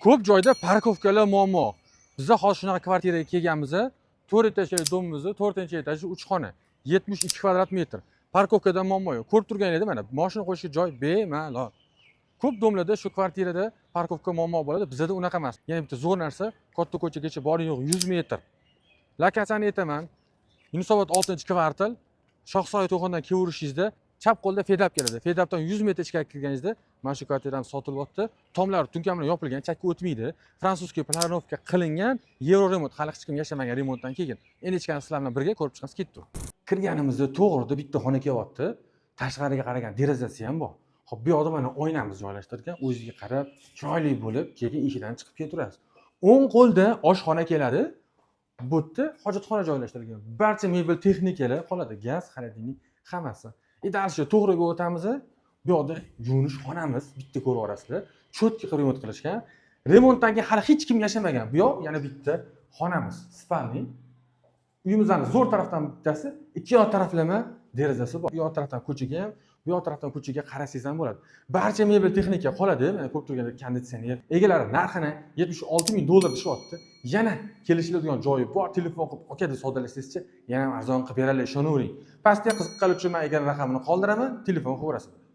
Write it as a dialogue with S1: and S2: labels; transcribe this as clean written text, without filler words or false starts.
S1: Ko'p joyda парковка lar muammo. Biza hozir shunaqa kvartiraga kelganmiz. 4 этаж li дом imizni 4-этаж i, 3 xona, 72 kvadrat metr. Парковка da muammo yo'q. Ko'rib turganingizdek, mana mashina qo'yishga joy bemalol. Ko'p дом larda shu kvartirada парковка muammo bo'ladi. Bizada unaqa emas. Yana bitta zo'r narsa, katta ko'chagacha bor yo'q 100 metr. Lokatsiyani aytaman. Yunusobod 6-kvartal, Shohsoy to'xondan kelaverishingizda chap qo'lda Fedab keladi. Fedabdan 100 metr ichkari kirganingizda mana shu kvartiramiz sotilyapti. Tomlari tunka bilan yopilgan, chakka o'tmaydi. Французский планировка qilingan, евроремонт, hali hech kim yashamagan remontdan keyin. Endi ichkarini sizlar bilan birga ko'rib chiqamiz, ketdik. Kirganimizda to'g'rida bitta xona kelyapti. Tashqariga qaragan derazasi ham bor. Xo'p, bu yoqda mana oynamiz joylashtirilgan. O'ziga qarab chiroyli bo'lib, keyin eshikdan chiqib ketaverasiz. O'ng qo'lda oshxona keladi. Bu yerda hojatxona joylashtirilgan. Barcha mebel texnikalar qoladi, gaz, холодильник hammasi. И дальше to'g'riga o'tamiz. Bu yoqda yuvinish xonamiz, bitta ko'rib olasizlar. Чётко qilib remont qilishgan. Remontdan keyin hali hech kim yashamagan. Bu yoq yana bitta xonamiz, спальный. Uyimizni zo'r tarafdan bittasi, ikki yoq taraflama derazasi bor. Bu yoq tarafdan ko'chaga ham, bu yoq tarafdan ko'chaga qarasangiz ham bo'ladi. Barcha mebel texnika qoladi. Mana ko'rib turgandek, konditsioner. Egalari narxini 76 ming dollar deyishyapti. Yana kelishiladigan joyi bor. Telefon qilib, aka deb savdolashsangizchi, yana ham arzon qilib beradilar, ishonavering. Pastda qiziqqanlar uchun men egar raqamini qoldiraman, telefon qilib.